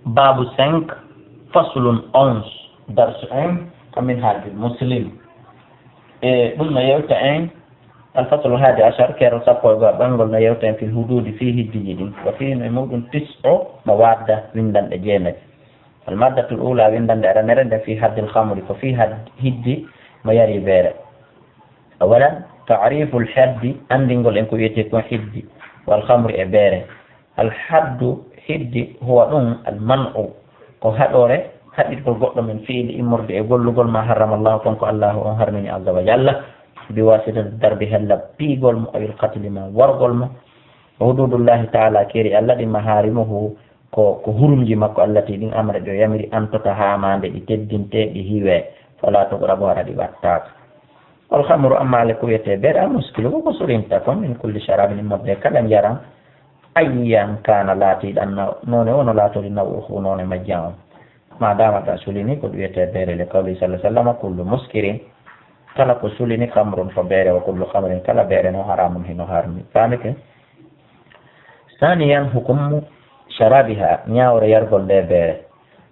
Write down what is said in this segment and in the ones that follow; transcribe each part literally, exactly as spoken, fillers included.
Baabu cinq, faslun onze, darsu en, ko Minhajul Muslim. E ɗum no yewta en, al faslu hadi ashar, keero sappo e go'o, ɓangol no yewta en fil hududi, fii hiddiji ɗin. Wa fii, no e muɗum, tis'u mawadda, windanɗe jeenayi. Al maddatul ula, windanɗe aranere nde, fii haddil khamri, ko fii had-, hiddi mo yari beere. Awalan, ta'riful haddi, anndingol en ko wiyetee kon hiddi, wal khamri e beere. Al haddu, hiddi, huwa ɗum, al man'u, ko haɗoore, haɗitgol goɗɗo min fi'li, immorde e gollugol, ma harrama Allahu, kon ko Allahu on harmini, azza wa jalla, bi wasitati darbi, hella piigol mo, awil qatli, ma wargol mo. Hududullahi ta'ala, keeri Allah ɗin, maharimuhu, ko, ko hurumji makko, allati, ɗin, amara, ɗi o yamiri, an tutaha, ma nde ɗi teddinte, ɗi hiwe, fala tuqrabu, hara ɗi wattaaka. Wal khamru, amma ale ko wiyetee beere, al muskiru, ko ko surinta kon, min kulli sharabin, immorde kala njaram, ayyan kana, laatiiɗan naw-, noone o no laatori, naw'uhu, noone majjam on. Ma dama ka sulini ko ɗum wiyetee beere, li qawli sallallahu alaihi wasallam, kullu muskirin, kala ko sulini, khamrun, ko beere, wa kullu khamrin, kala beere no, haramun, hino harmi. Faamike? Saniyan, hukumu sharabiha, ñaawre yargol nde beere.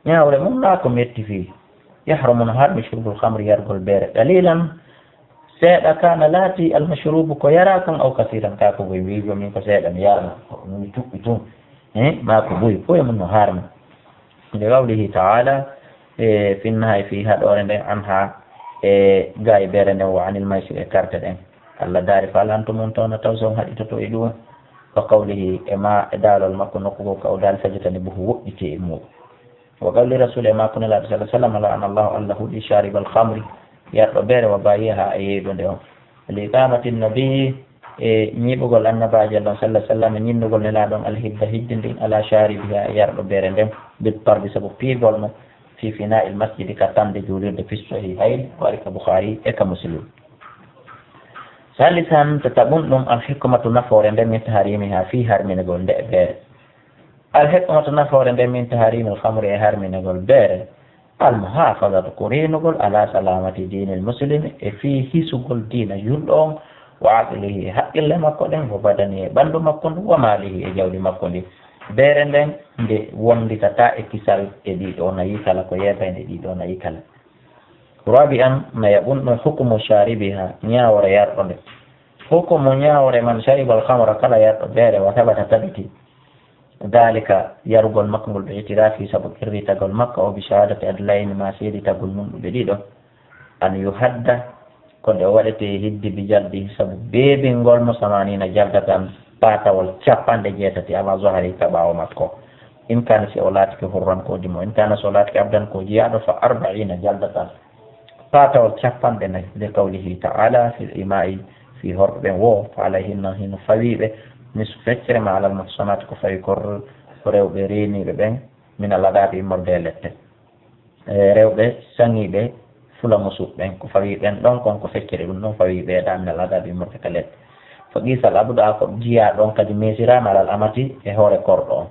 Ñaawre mum na ko metti fii. Yahrumu, no harmi, shurbul khamri, yargol beere. Qalilan, seeɗa, kana, laati, al mashrubu, ko yara kan, aw kasiran, ka ko boy, wiijo min ko seeɗa mi yarna, ko mi tuɓɓi tun. Eh, ma ko boy, ko e mum no harmi. Li qawlihi ta'ala, e, fin nahyi, fii haɗoore nden, anha, e, gaay beere nden, wa anil maysir, e karte ɗen. Allah daari, fa hal antum muntahuna, taw si on haɗitoto e ɗum. Wa qawlihi, e ma, e daalol makko nokku goo, ka o daali, fajtanibuhu, woɗɗitee e muɗum. Wa qawli rasul, e makko Nelaaɗo sallallahu alaihi wasallam, la'ana Allahu, Allah huɗi, sharibal khamri, yarɗo beere, wa bayiha, e yeeyɗo nde on. Li iqamati nabi, e ñiiɓugol annabaajo Allah sallallahu alaihi wasallam, ñinnugol Nelaaɗo on, al hidda, hiddi ndin, ala sharibiha, e yarɗo beere nden, bit tardi, sabu piigol mo, fi fina'il masjidi, ka tamde juulirde, fi sahihayn, ko ari ka Bukhari e ka Muslim. Salisan, tataɓun ɗum, al hikmatu, nafoore nden, min taharimiha, fii harminagol nde beere. Al hikmatu, nafoore nden, min taharimil khamri, e harminagol beere. Al muhafazatu, ko reenugol, ala salamati dinil muslimi, e fii hisugol diina julɗo on, wa aqlihi, e haqqille makko ɗen, wa badanihi, e ɓandu makko ndu, wa malihi, e jawdi makko ndi. Beere nden nde wonditata e kisal e ɗiɗo nayi kala, ko yeebaynde ɗiɗo nayi kala. Rabi'an, nayaɓun ɗum, hukumu sharibiha, ñaawore yarɗo nde. Hukumu ñaawore man sharibal khamra, kala yarɗo beere, wa thabata, tabiti, dalika, yarugol makko ngol, bi itirafi, sabu qirritagol makko, o bi shahadati adlayni, ma seeditagol mum ɓe ɗiɗo, an yuhadda, ko nde o waɗetee hiddi, bi jaldi, sabu beebingol mo, samanina jaldatan, paatawol capanɗe jeetati, ala zahri, ka ɓaawo makko. In kana, si o laatike, hurran, ko dimo, in kana, si o laatike, abdan, ko jiyaaɗo, fa arba'ina jaldatan, paatawol capanɗe nayi, li qawlihi ta'ala fil ima'i, fii horɓe ɓen wo, fa alayhinna, hino fawii ɓe, nisfu, feccere, ma alal muhsanati, ko fawi ko r-, ko rewɓe reeniiɓe ɓen, min al adabi, immorde e lette. E, rewɓe saŋiiɓe fulamusuɓe ɓen, ko fawii ɓen ɗon kon, ko feccere ɗum ɗon fawii ɓe ɗa, min al adabi, immorde ka lette. Fa qisal abda, ko jiyaa ɗon kadi meesiraama, alal amati, e hoore korɗo on.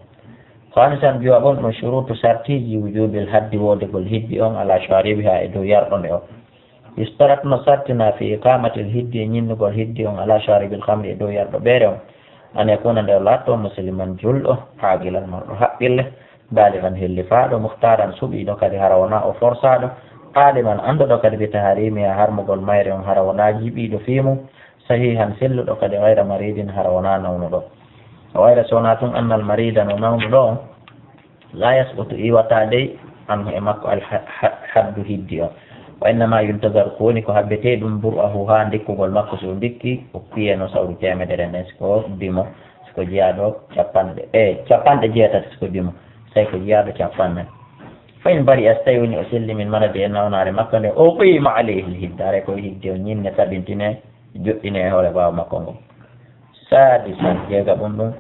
Khamisan, juwaɓon ɗum, shurutu, sartiiji, wujubil haddi, woodegol hiddi on, ala sharibiha, e dow yarɗo nde on. Yustarat, no sartina, fi iqamatil hiddi, e ñinnugol hiddi on, ala sharibil khamri, e dow yarɗo beere on, an yakuna, nde o laatto, musliman, julɗo, aqilan, marɗo haqqille, baligan, hellifaaɗo, mukhtaran, suɓiiɗo kadi, hara wona o forsaaɗo, aliman, annduɗo kadi, bi taharimiha, harmugol mayre on, hara wona jiɓiiɗo fii mum, sahihan, selluɗo kadi, ghayra maridin, hara wona nawnuɗo. O wayra so wona tun, annal marida, no nawnuɗo on, la yasqutu, iwata dey, anhu, e makko, al ha-, ha-, haddu, hiddi on. Wa innama yuntazaru, ko woni ko habbetee ɗum, bur'ahu, haa ndikkugol makko, so o ndikki, o piyeno sawru teemedere nden, si ko dimo, si ko jiyaaɗo capanɗe, e, capanɗe jeetati, si ko dimo, tawi ko jiyaaɗo capanɗe. Fa in bari'a, so tawi woni o selli, min maradi, e nawnaare makko nde, uqima alayhi al hidda, haray ko hiddi on ñinne, tabintine, joɗɗine e hoore ɓaawo makko ngon. Sadisan, jeegaɓun ɗum,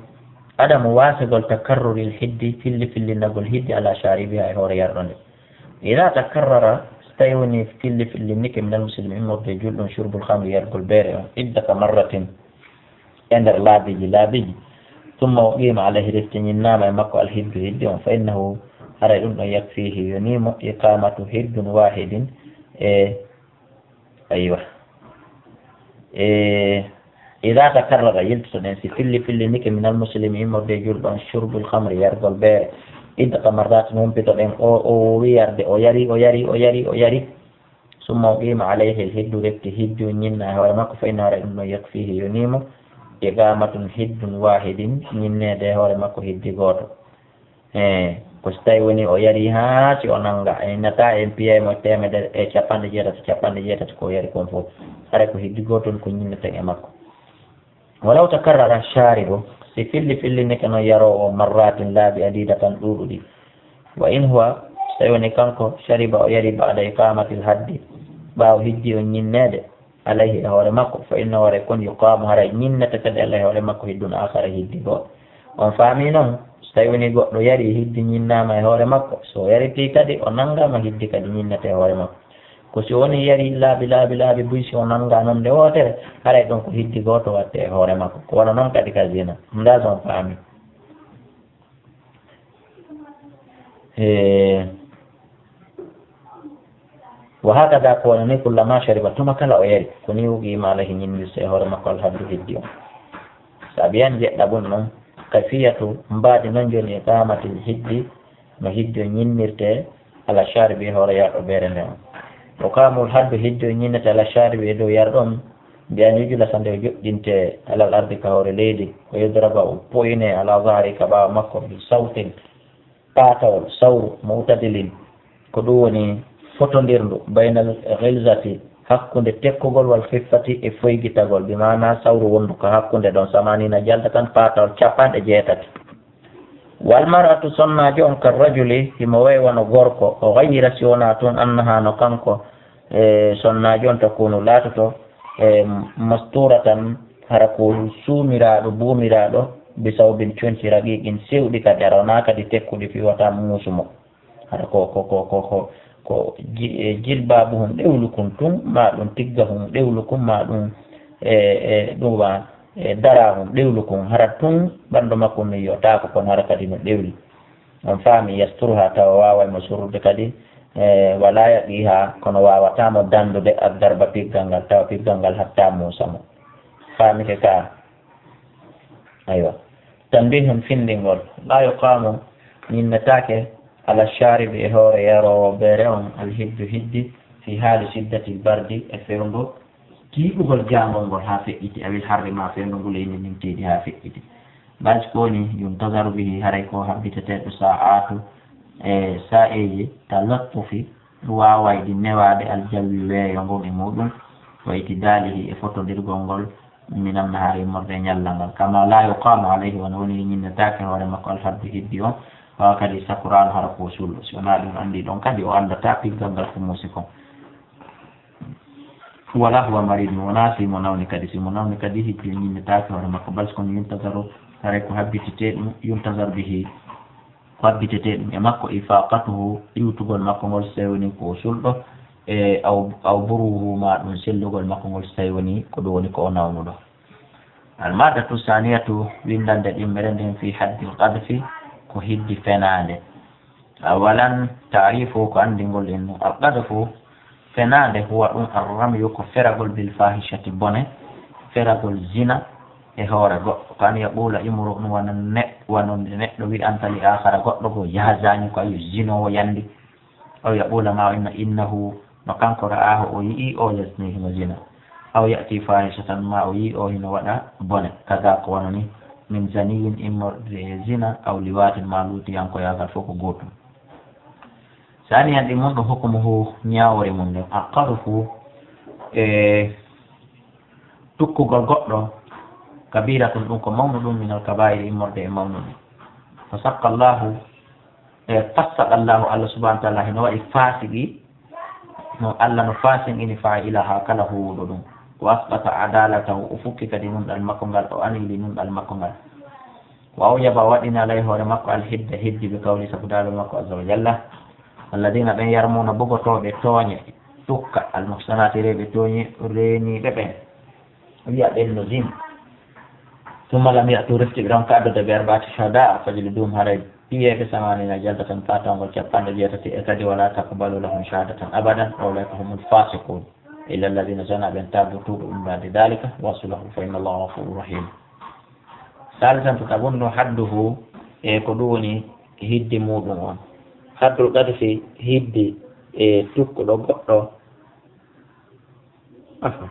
adamu waasegol takarruril hiddi, filli fillinagol hiddi, ala sharibiha, e hoore yarɗo nde. Ida takarrara, so tawi woni filli fillinike, minal muslimi, immorde e julɗo on, shurbul khamri, yargol beere on, iddata marratin, e nder laabiiji laabiiji, summa uqima alayhi, refti ñinnaama e makko al hiddu, hiddi on, fa innahu, haray ɗum ɗon, yakfihi, yonii mo, iqamatu hiddun wahidin, e Aywa. E, ida takarrara, yiltoto ɗen, si filli fillinike, minal muslimi, immorde e julɗo on, shurbul khamri, yargol beere, Iddata marratin, humpitoɗen o, o wiyarde, o yari, o yari, o yari, o yari. Summa uqima alayhi al-hiddu, refti hiddu ñinna e hoore makko, fa inna, haray ɗum ɗon, yakfihi, yonii mo, iqamatun, hiddun wahidin, ñinneede e hoore makko hiddi gooto. E, ko si tawi woni o yari haa si o nannga, en nata en piyay mo teemedere e capanɗe jeetati, capanɗe jeetati ko o yari kon fof. Haray ko hiddi gooto on ko ñinneten e makko. Walaw takarrara sharibu, si filli fillinike noon yaroowo marratin laabi adidatan ɗuuɗuɗi. Wa in huwa, so tawi woni kanko, shariba o yari ba'da iqamatil haddi, ɓaawo hiddi on ñinneede, alayhi e hoore makko, fa inna, haray kon yuqamu, haray ñinnete kadi alayhi e hoore makko hiddun akhara hiddi goo. On faami noon, so tawi woni goɗɗo yari hiddi ñinnaama e hoore makko, so o yaritii kadi o nanngaama hiddi kadi ñinnete e hoore makko. Ko si woni yari laabi, laabi, laabi buy, si o nanngaa noon nde wootere, haray ɗon ko hiddi gooto watte e hoore makko. Ko wano noon kadi ka zina. Ndaa so on faami. E, wa hakada, ko wano ni, kullama shariba, tuma kala o yari, ko ni uqima alayhi, ñinnirte e hoore makko al-haddu hiddi on. Sabi an jeɗɗa bun noon, kayfiyatu, mbaadi noon jooni iqamatil hiddi, no hiddi on ñinnirte, ala sharibi, e hoore yarɗo beere nden on. Wa yuqamul haddu, hiddi on ñinnete ala sharibi, e dow yarɗo on, bi an yujlasa, nde o joɗɗinte, alal ardi, ka hoore leydi, wa yudraba, o poyne, ala zahri, ka ɓaawo makko, bi sawtin, paatawol, sawru, mu'tadilin, ko ɗum woni fotondirndu, baynal ghilzati, hakkunde tekkugol, wal khiffati, e foygitagol, bi maana sawru wondu ko hakkunde ɗon, samanina jaldatan, paatawol capanɗe jeetati. Wal mar'atu, sonnaajo on, kar rajuli, himo wayi wano gorko, o ghayra, si wonaa tun, annaha, no kanko, e, sonnaajo on, takunu, laatoto, e, masturatan, hara ko suumiraaɗo, buumiraaɗo, bi sawbin, conci, raqiqin, sewɗi kadi, hara wonaa kadi tekkuɗi, fii wata muusu mo. Hara ko, ko, ko, ko, ko, ko ji-, e, jilbaabu hun ɗewlu kun tun, maa ɗum tigga hun ɗewlu kun, maa ɗum, e, e, ɗum wa, e, dara hun ɗewlu kun. Hara tun ɓandu makko mi yi'otaako, kono hara kadi no ɗewli. On faami, yasturuha, tawa waaway mo surrude kadi, e, wala yaqiha, kono waawata mo dandude ad darba, piggal ngal, tawa piggal ngal hatta muusa mo. Faamike ka? Aywa. Tanbihun, findingol. La yuqamu, ñinnetaake, ala sharibi, e hoore yaroowo beere on, al hiddu, hiddi, fi haali shiddatil bardi, e fewndo tiiɗugol jaangol ngol haa feƴƴiti, awil harri, ma fewndo ngol e inde ndin tiiɗi haa feƴƴiti. Bal ko woni, yuntazaru bihi, haray ko habbiteteeɗo sa'atu, e sa'eeji, talattufi, waawayɗi newaade aljawi weeyo ngon e muɗum, wa itidalihi, e fotondirgol ngol, minan nahaari, immorde e ñallal ngal. Kama la yuqamu alayhi, wano woni ñinnetaake hoore makko alhaddu hiddi on, wa kadi sakuraan hara ko suulɗo. Si wonaa ɗum anndi ɗon kadi o anndata piggal ngal ko muusi kon. Wala huwa maridun, wonaa si mo nawni kadi, si mo nawni kadi hiddi ñinnetaake hoore makko, bal kono yuntazaru, haray ko habbitete ɗum, yuntazar bihi, ko habbitete ɗum e makko, ifaqatuhu, iwtugol makko ngol, si tawi woni ko o suulɗo, e aw, aw buruhu, ma ɗum sellugol makko ngol, si tawi woni ko ɗum woni ko o nawnuɗo. Almadatu saniyatu, winndande ɗimmere nden, fi haddil qadfi, ko hiddi fenaande. Awalan, taarifu ko anndingol en, al qadfu, fenaande, huwa ɗum arramyu, ko feragol bil fahishati bone, feragol zina e hoore goɗɗo. Ko an yaɓuula imru ɗum wano neɗɗo, wano nde neɗɗo wi'anta li aakhara goɗɗo goo, yaa zaani, ko ayu zinoowo yandi. Aw yaɓuula ma o inna innahu, no kanko ra'aahu o yi'i o yazni hino zina. Aw ya'ti fahishatan ma o yi'i o hino waɗa bone. Kaza ko wano ni, min zaniyin immorde e zina, aw liwatin ma luutiyankoyaagal fof ko gootum. Saniyan ɗi mun ɗum hukumuhu ñaawore mun nden. Al qadfu e tukkugol goɗɗo, kabiratun ɗum ko mawnu ɗum, minal kabairi immorde e mawnu ɗum. Fa sakka Allahu, e fassaka Allahu, Allah subhanahu wa ta'ala hino waɗi fasiki, no Allah no fasinqini fa'ilaha kala huwuɗo ɗum. Wa asqata adalatahu, o fukki kadi nunɗal makko ngal, o anili nunɗal makko ngal. Wa awjaba, o waɗini alay hoore makko alhidda, hiddi, bi qawli, sabu daalo makko azza wa jalla, alladina ɓen yarmuna bugotooɓe tooñe, tukka, almuhsanati rewɓe tooñi reeniiɓe ɓen, wi'a ɓen no zin. Summa lam ya'tu, refti ɓe ɗon ka addude ɓe arbaati shuhada, fajliduhum, haray piyeeɓe samanina jaldatan, patawngol capanɗe jeetati, e kadi wala taqbalu lahum shahadatan abadan, wa ulaika humul fasiqun, illa alladina, sona ɓen, tabu, tuuɓi, min ba'di dalika wa aslahu, fa inna Allaha ghafurur rahim. Salisan, tataɓun ɗo hadduhu, e ko ɗum woni hiddi muɗum on. Haddul qadfi hiddi e tukkuɗo goɗɗo. Afwan.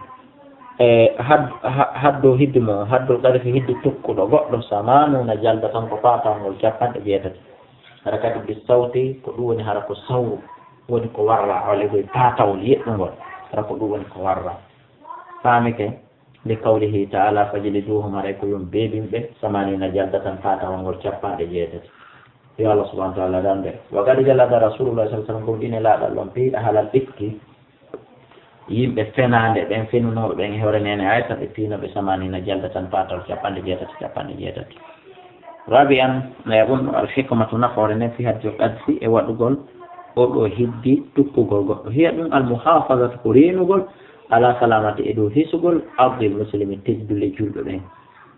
E had-, ha-, haddu hiddi mo, haddul qadfi hiddi tukkuɗo goɗɗo, samanuna jaldatan ko paatawngol capanɗe jeetati. Hara kadi bi sawti, ko ɗum woni hara ko sawru, woni ko warra, walla koye paatawol yeɗɗungol, hara ko ɗum woni ko warra. Faamike? Li qawlihi ta'ala, "Fajliduhum", haray ko yo on beebin ɓe, "samanina jaldatan", paatawol ngol capanɗe jeetati. Yo Allah subhanahu wa ta'ala dande. Wa qad jalada Rasulullah sallallahu alaihi wasallam, ko ɗine laaɗal ɗon piiɗa halal ifki. Yimɓe fenaande ɓen, fenunooɓe ɓen e hoore neene Aysa, ɓe piino ɓe samanina jaldatan, paatawol capanɗe jeetati, capanɗe jeetati. Rabi'an, na e ɗum al hikmatu nafoore nden fi haddil qadfi e waɗugol oɗo hiddi tukkugol goɗɗo. Hiya ɗum al muhafazatu ko reenugol ala salamati e dow hisugol ardil muslimi teddule julɓe ɓen.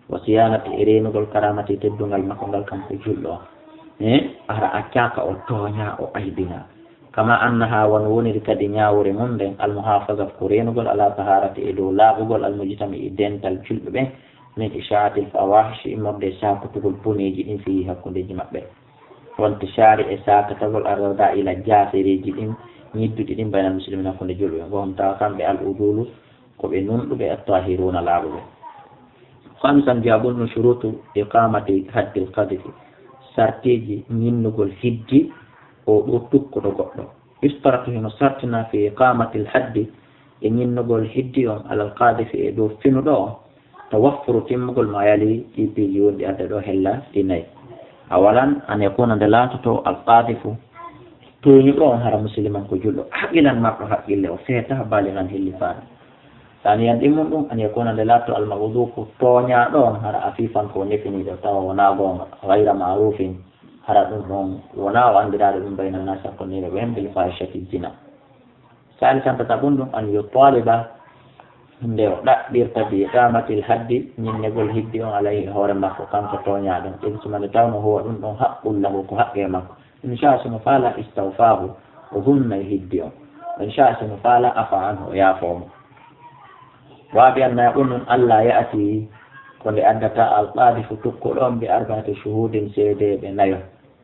Wa siyanati e reenugol karamati teddungal makko ngal kanko julɗo on. Eh, hara accaaka o tooña o aybina. Kama annaha wano woniri kadi ñaawore mum nden al muhafazatu ko reenugol ala taharati e dow laaɓugol al mujtami e dental julɓe ɓen min isha'atil fawahishi immorde e sakotugol boneeji ɗin fi hakkundeji maɓɓe. Wonti shaari e sakatagol arrada ila jaasereeji ɗin, ñidduɗi ɗin, baynal muslimin hakkunde julɓe. Wa hum tawa kamɓe al udulu, ko ɓe nunɗuɓe, at-tahiruna laaɓuɓe. Khamisan, jaabun no shurutu iqamati haddil qadfi, sartiji ñinnugol hiddi o ɗo tukkuɗo goɗɗo. Yustaratu hino sartina fi iqamatil haddi e ñinnugol hiddi on alal qadfi e dow finuɗo on. Tawaffuru timmugol ma yali ɗi piiji wonɗi adda ɗo hella ɗi nayi. Awalan, an yakuna nde laatoto al qadifu, tooñuɗo on hara musliman ko julɗo, haqilan marɗo haqqille o feeta, baligan hilli faade. Saniyan ɗimmun ɗum, an yakuna nde laatoto al maghdufu tooñaaɗo on hara afifan ko nefiniiɗo tawa wonaa goonga, ghayra ma'rufin, hara ɗum ɗon wonaa o anndiraaɗo ɗum bayna naasi hakkunde yimɓe ɓen bil fahishati zina. Salisan tataɓun ɗum, an yutaliba, nde o ɗaɓɓirta bi iqamatil haddi, ñinnegol hiddi on alayhi e hoore makko, kanko tooñaaɗo on. Ɗum suma nde tawno huwa ɗum ɗon haqqul lahu, ko haqqe makko. In sha sino faala istawfahu, o hunnay hiddi on. In sha sino faala afa anhu, o yaafoo mo. Waabi an na ɗum ɗum, alla ya'ti, ko nde addata al qadifu tukkuɗo on bi arba'ati shuhudin seedeeɓe nayo.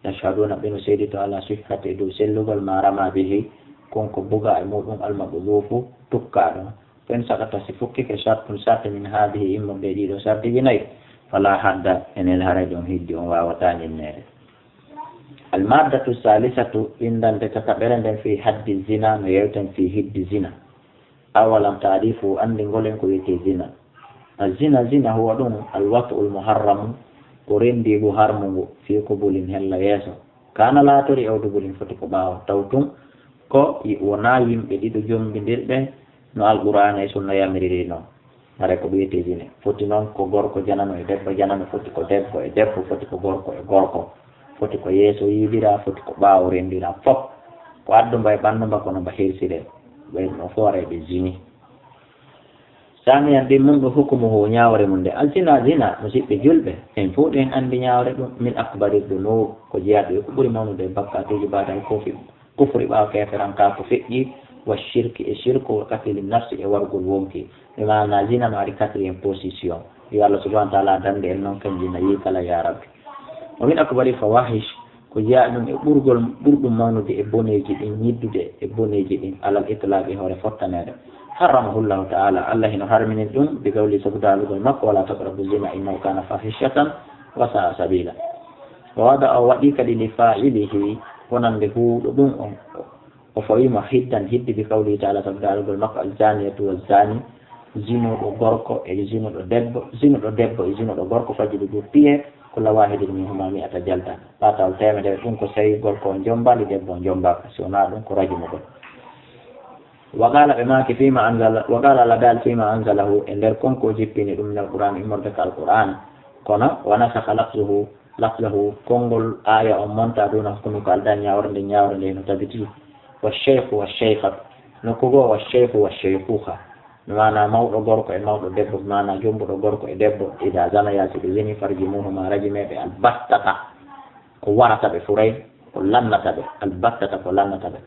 Yashhaduna ɓe no seedito ala sihhati e dow sellugol ma rama bihi, kon ko buga e muɗum al maqdhufu tukkaaɗo. Fen saɗata si fukkike shartun sarti min haadihi immorde e ɗiɗo sartiji nayi, fala hadda enen haray ɗon hiddi on waawata ñinneede. Al maddatu salisatu, winndande tataɓere nden fi haddi zina, no yewten fi hiddi zina. Awalan taarifu, anndingol en ko wiyetee zina. A zina, zina huwa ɗum al wat'ul muharramu, ko renndiigu harmungu, fi qubulin hella yeeso. Kana laatori aw dubulin foti ko ɓaawo. Taw tun ko yi-, wonaa yimɓe ɗiɗo jommbindirɓe no Alqur'aana e Sunna yamiriri non. Hare ko wiyetee zina. Foti non ko gorko janano e debbo janano, foti ko debbo e debbo, foti ko gorko e gorko. Foti ko yeeso yiidira, foti ko ɓaawo renndira, fof ko addu mba e ɓanndu mba kono mba hirsire, ɓe no foore ɓe zini. Saniyan ɗin mun ɗo hukumuhu ñaawre mun nde. Al zina zina, musiɓɓe julɓe, en fof ɗen anndi ñaawre ɗum, min akbari dunub, ko jeyaɗo e ko ɓuri mawnude e bakkatuuji baadal kofi, kufri ɓaawo keeferankaaku feƴƴi, wa shirki e shirku, wa katili nafsi e wargol wonki. Ɓe maana zina no ari quatrième position. Yo Allah subhanahu wa ta'ala dande en non kanji nayi kala ya Rabbi. Wa min akbari fawahish, ko jeyaa ɗum e ɓurgol, ɓurɗum mawnude e boneeji ɗin, ñiddude e boneeji ɗin, alal itlaq e hoore fottaneede. Harramahu Allahu ta'ala, Allah hino harmini ɗum, bi qawli sabu daalugol makko, "Wala taqrabu zina innahu kana fahishatan wa sa'a sabila." Wa wada o waɗi kadi li fa'ilihi, wonande huuɗo ɗum on, o fawiima hiddan hiddi bi qawlihi ta'ala sabu daalugol makko, "Al zaniyatu wa zani," zinuɗo gorko e zinuɗo debbo, zinuɗo debbo e zinuɗo gorko fajlidu piye, kulla wahidin minhuma mi'ata jalda. Paatawol teemedere, ɗum ko so tawi gorko on jombaali, debbo on jombaaka, si wonaa ɗum ko rajumugol. Wa qala ɓe maaki fima anzala, wa qala Allah daal fima anzalahu, e nder kon ko jippini ɗum min Alqur'an, immorde ka Alqur'an. Kono, wa nasakha lafzuhu, lafzahu, konngol aaya on monta duna hukumi ko alda ñaawre nde, ñaawre nde no tabiti. Wa shaykhu wa shaykhatu, nokku goo wa shaykhu wa shaykhuha. Maana mawɗo gorko e mawɗo debbo, maana jombuɗo gorko e debbo, ida zanaya, si ɓe zini, farjumuhuma, rajimeɓe, albattata, ko warata ɓe furay, ko lannata ɓe, albattata, ko lannata ɓe.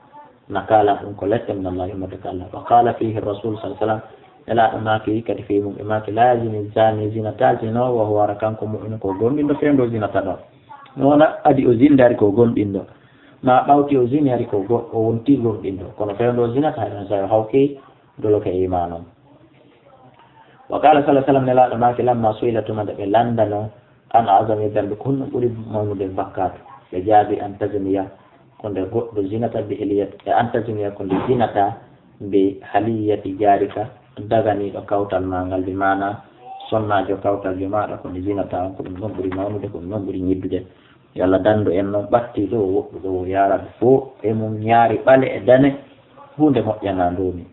Nakala, ɗum ko lette min Allah, immorde ka Allah. Wa qala fihi Rasul sallallahu alaihi wasallam, Nelaaɗo maaki kadi fii mum, ɓe maaki, "La yazni zani, zinataa zinoowo, wa huwa, hara kanko mu'minun, ko gomɗinɗo, fewndo zinata ɗon." Noona adi o zindari ko gomɗinɗo, ma ɓawti o zinari ko go-, o wonti gomɗinɗo. Kono fewndo o zinata, hay ɗon so o hawki doloke iman on. Wa qala sallallahu alaihi wasallam, Nelaaɗo maaki, lamma su'ila, tuma nde ɓe landano, an a'zami dhanbi, ko honɗum ɓuri mawnude bakkaatu? Ɓe jaabi, an tazniya, ko nde goɗɗo zinata, bi hiliyat, e an tazniya, ko nde zinata, bi haliyati jarika, daganiiɗo kawtal maa ngal, bi maana sonnaajo kawtaljo maaɗa, ko nde zinata on, ko ɗum ɗon ɓuri mawnude, ko ɗum ɗon ɓuri ñiddude. Yo Allah dandu en noon ɓattiiɗo o, woɗɗuɗo o, yaa Rabbi, fof e mum ñaari ɓale e dane, huunde moƴƴanaa ndomi.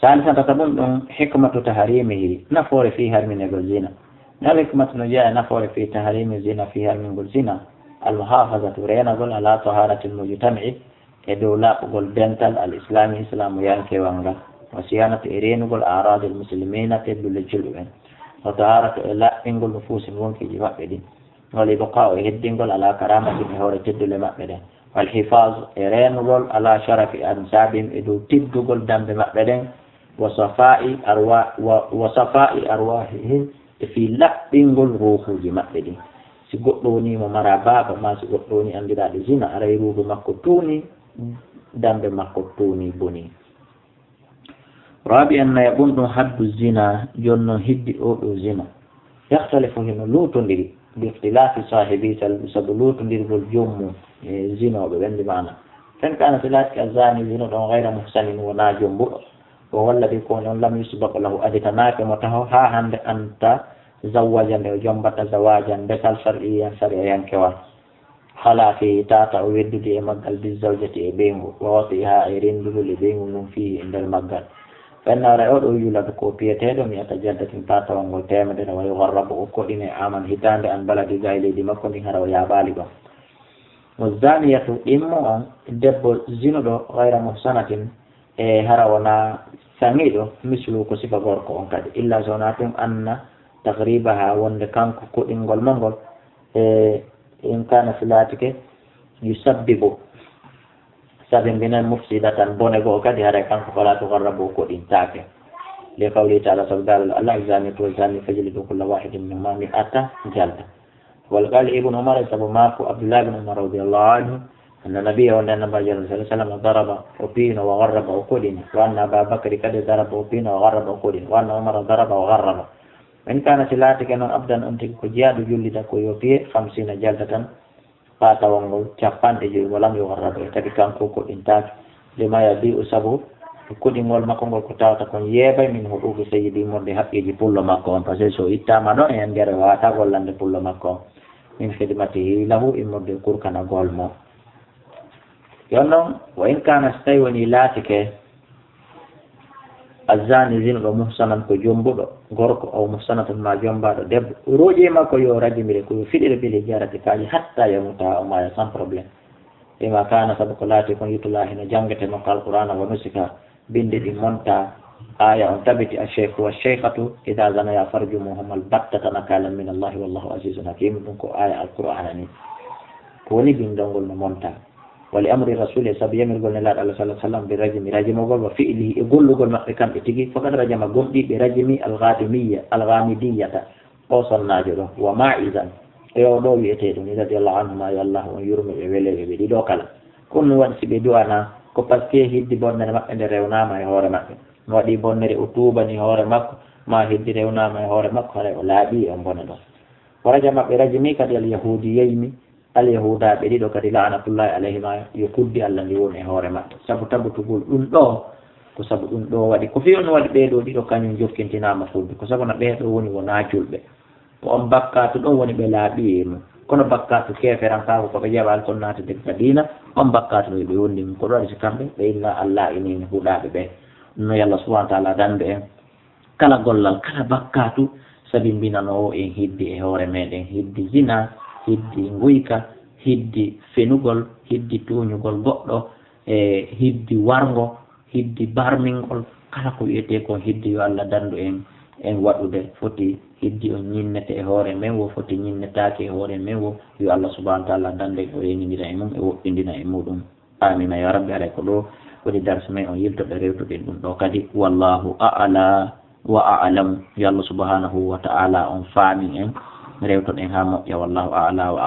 Saalisan, tataɓun ɗum, hikmatu taharimihi, nafoore fii harminegol zina. Ngal hikmatu no jeyaa e nafoore fii taharimi zina, fii harmingol zina. Al muhafazatu, reenagol, ala taharatil mujtami'i, e dow laaɓugol dental al islami, islaamu yankewal ngal. Wa siyanatu, e reenugol, a'radil muslimina, teddude julɓe ɓen. Wa taharatu, e laɓɓingol, nufusin, wonkiiji maɓɓe ɗin. Wal ibqa'u, e heddingol, ala karamatin, e hoore teddule maɓɓe ɗen. Wal hifaz, e reenugol, ala sharafi ansabihim, e dow teddugol dambe maɓɓe ɗen. Wa safa'i arwa-, wa, wa safa'i arwahihim, e fii laɓɓingol ruuhuuji maɓɓe ɗin. Si goɗɗo woni mo mara baaba, maa si goɗɗo woni anndiraaɗo zina, aray ruuhu makko tuuni, dambe makko tuuni, boni. Rabi'an, nayaɓun ɗum, haddu zina, jooni noon hiddi oo ɗoo zina. Yahtalifu, hino luutondiri, bi ikhtilafi sahibi, sal-, sabu luutondirgol joom mum, e zinooɓe ɓen, bi maana. Fen kana, si laatike azzani, zino ɗon, gayra muhsanin, wonaa jombuɗo, o walla bi ko non lam yusbaq lahu, aditanaake mo taho haa hannde, an tazawwaja, nde o jombata zawajan, ndesal, shar'iyyan, sariyayankewal. Khala fihi, tata o weddude e maggal, bi zawjati, e ɓeyngu, wa wat'iha, e renndugol e ɓeyngu ngun, fihi, e nder maggal. Fa inna, haray oo ɗoo yuladu ko piyeteeɗo, mi'ata jaldatin, paatawal ngol teemedere, wa yugharrabu, o koɗine, aman, hitaande, an baladi, gaa e leydi makko ndin, hara o yaaɓaali ɗon. Wa zaniyatu, ɗimmo on, debbo zinuɗo, ghayra muhsanatin, e hara wonaa saŋiiɗo, mislu, ko sifa gorko on kadi, illa so wonaa tun anna taghribaha, wonde kanko koɗingol mo ngol, e in kana, si laatike, yusabbibu, sabimbinan, mufsidatan, bone goo kadi, haray kanko fala tugharrabu, o koɗintaake. Li qawlihi ta'ala, sabu daalol Allah, "Azzaniyatu wazzani fajlidu kulla wahidin minhuma mi'ata jalda." Wal qala Ibnu Umar, sabu maaku Abdullah ibn Umar radiyallahu anhu, anna nabiyya, wonde Annabi sallallahu alaihi wasallam, daraba, o piino, wa gharraba, o koɗini, wa anna Aba Bakri kadi daraba, o piino, wa gharraba, o koɗini, wa anna Umar daraba wa gharraba. Wa in kana, si laatike noon, abdan, on tigi ko jiyaaɗo jullida, ko yo piye, khamsina jaldatan, paatawal ngol capanɗe joyi, wa lam yugharrab, e tawi kanko koɗintaake, lima yabi'u, sabu koɗingol makko ngol ko tawata kon yeebay, min huquqi sayyidi, immorde haqqeeji pullo makko on, parce que so ittaama ɗo e nder waata gollande pullo makko on, min khidmatihi lahu, immorde kurkanagol mo. Yon noon, wa in kana, so tawi woni laatike, azzani, zinuɗo, muhsanan, ko jombuɗo gorko, aw muhsanatan, ma jombaaɗo debbo, roƴe makko yo rajmire, ko yo fiɗire, bil hijarati, kaaƴe, hatta yamuta, o maaya sans problème. Lima kana, sabu ko laati kon, yutla, hino janngete makko Alqur'aana, wa nusika, binde ɗin monta, aya on tabiti, ash-shaykhu wash-shaykhatu idha zanaya farjumuhuma al-battata nakalan min Allah, wallahu azizun hakim. Ɗum ko aya Alqur'aana ni. Ko woni bindol ngol no monta. Wa li amri rasuli, sabu yamirgol Nelaaɗo Allah sallallahu alaihi wasallam, bi rajmi, rajmogol, wa fi'lihi, e gollugol maɓɓe kamɓe tigi, faqad rajama, gomɗii ɓe rajmi al-ghamidiyya, al-ghamidiyata, o sonnaajo ɗo, wa ma'izan, e o ɗo wi'eteeɗo ni, radiyallahu anhuma, yo Allah on yurme ɓe, wele ɓe, ɓe ɗiɗo kala. Ko ɗum waɗi si ɓe du'ana, ko parce que hiddi bonnere maɓɓe nde rewnaama e hoore maɓɓe. No waɗi bonnere o tuubani hoore makko, ma hiddi rewnaama e hoore makko, haray o laaɓi e on bone ɗon. Wa rajama, ɓe rajmi kadi al-yahudiyayni, Alyahuudaaɓe ɗiɗo kadi, la'natullaahi alayhimaa, yo kuddi Alla ndi won e hoore maɓɓe. Sabu tabutugol ɗum ɗoo, ko sabu ɗum ɗoo waɗi. Ko fii on waɗi ɓee ɗoo ɗiɗo kañum jokkintinaama kuddi. Ko sabu no ɓee ɗoo woni wonaa julɓe. Ko on bakkaatu ɗoo woni ɓe laaɓi e mum. Kono bakkaatu keeferankaaku ko ɓe jaɓaali kon naatude ka diina, on bakkaatu ɗoo ɓe wondi mum. Ko ɗum waɗi si kamɓe ɓe inna Alla iniini huɗaaɓe ɓee. Ɗum no yo Alla subhaanahu wa ta'aalaa dandu en. Kala gollal, kala bakkaatu sabimbinanoowo en hiddi e hoore meɗen, hiddi zina, hiddi nguyka, hiddi fenugol, hiddi tuuñugol goɗɗo, e hiddi warngo, hiddi barmingol, kala ko wiyetee kon hiddi, yo Alla dandu en, en waɗude. Foti hiddi on ñinnete e hoore men woo, foti ñinnetaake e hoore men woo, yo Alla subhaanahu wa ta'aalaa dandu en, o reenindira e mum, e woɗɗindina e muɗum. Aamiina yaa Rabbi, haray ko ɗoo woni darsu men on, yiltoɗo rewtuɗen ɗum ɗoo kadi. Wallaahu a'lam. Wa a'lam. Yo Allah subhanahu wa ta'ala on faami en, rewton en haa moƴƴa. Wallahu a'la wa